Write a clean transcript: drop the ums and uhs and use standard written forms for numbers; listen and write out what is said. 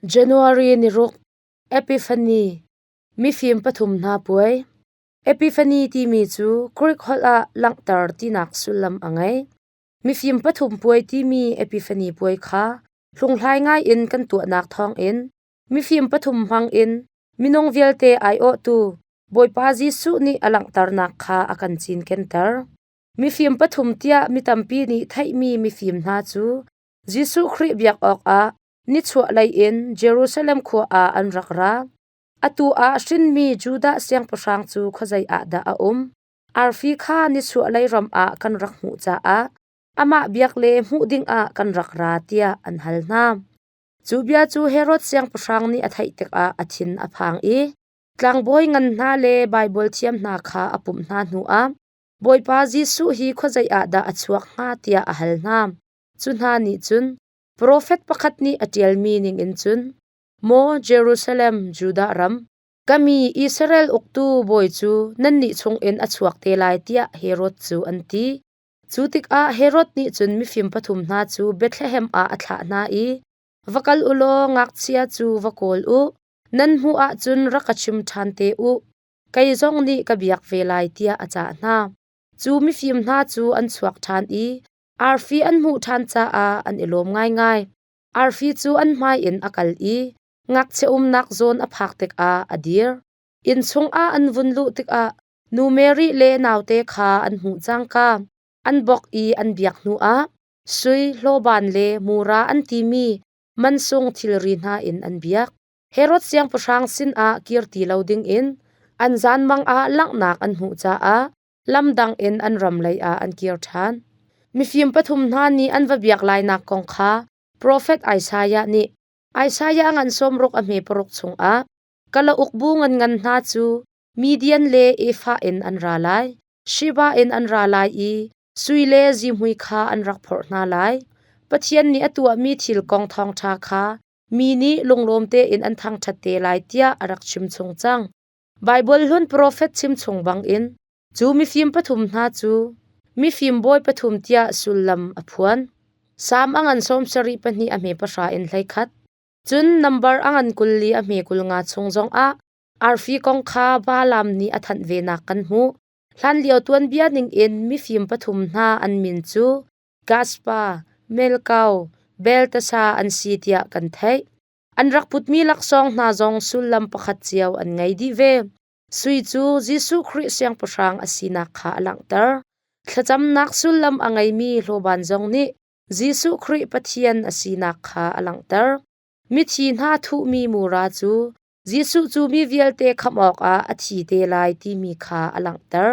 January ni ruk, Epiphany, mifim pathum hna puai. Epiphany timi cu Greek holh ah langhter tinak sullam a ngei. Mifim pathum puai timi Epiphany puai kha hlunghlai ngai in kan tuahnak thawngin mifim pathum hmang in minung vialte aiawhtu Bawipa Jesuh nih a langhternak kha a kan cinkenter. Mifim pathum tiah mi tampi nih theihmi mifim hna cu Jesuh Khrih biak awkah nichuahlei in Jerusalem khua ah an rak ra. Atu ah hrinmi Judah siangpahrang cu khuazei ah dah a um? Arfi kha nichuahlei ram ah kan rak hmuh caah amah biak le hmuh dingah kan rak ra tiah an hal hna. Cu bia cu Herod siangpahrang nih a theih tikah a thin a phang i tlangbawi ngan hna le Baibal thiam hna kha a pumh hna hnuah Bawipa Jesuh hi khuazei ah dah a chuak hnga tiah a hal hna. Cu hna nih cun profet pakhat nih a ṭialmi ningin cun, Maw Jerusalem, Judah ram, ka mi Israel uktu bawi cu nannih chungin a chuak te lai tiah Herod cu an ti. Cu tikah Herod nih cun mifim pathum hna cu Bethlehem ah a thlah hna i, Va kal u law ngakchia cu va kawl u, nan hmuh ahcun rak ka chim ṭhan te u, kei zong nih ka biak ve lai tiah a cah hna. Cu mifim hna cu an chuak ṭhan i arfi an hmuh ṭhan caah an i lawm ngaingai. Arfi cu an hmai in a kal i ngakchia umnak zawn a phak tikah a dir. Inn chungah an vun luh tikah nu Mary le naute kha an hmuh cangka an bawk i an biak hnuah sui, hlawban le mura an timi mansung thilri hna in an biak. Herod siangpahrang sinah kir ti lo dingin an zanmang ah langhnak an hmuh caah lamdang in an ram lei ah an kir ṭhan. Mifim pathum hna nih an va biak lainak kong kha profet Isaiah nih Isaiah ngan sawmruk a hme paruk chungah kalauk bu nganngan hna cu Midian le Ephah in an ra lai, Sheba in an ra lai i sui le zihmui kha an rak phorh hna lai. Pathian nih a tuahmi thil kong thawngṭha kha mi nih lunglawm tein an thangṭhat te lai tiah a rak chimchung cang. Baibal hlun profet chimchung bangin cu mifim pathum hna cu mifim bawi pathum tiah sullam a phuan. Salm a ngan 72 a hme pahra in 11. Cun nambar a ngan 24 a hme 50 chung zongah arfi kong kha Balaam nih a thanh venak kan hmuh. Hlanlio tuanbia ningin mifim pathum hna an min cu Gaspar, Melkau, Beltasar an si tiah kan theih. An rak putmi laksawng hna zong sullam pakhat cio an ngei dih ve. Sui cu Jesuh Khrih Siangpahrang a sinak kha a langhter. Thlacamnak sullam a ngeimi hlawban zong nih Jesuh Khrih Pathian a sinak kha a langhter. Mithi hna thuhmi mura cu Jesuh cu mi vialte khamh awkah a thi te lai timi kha a langhter.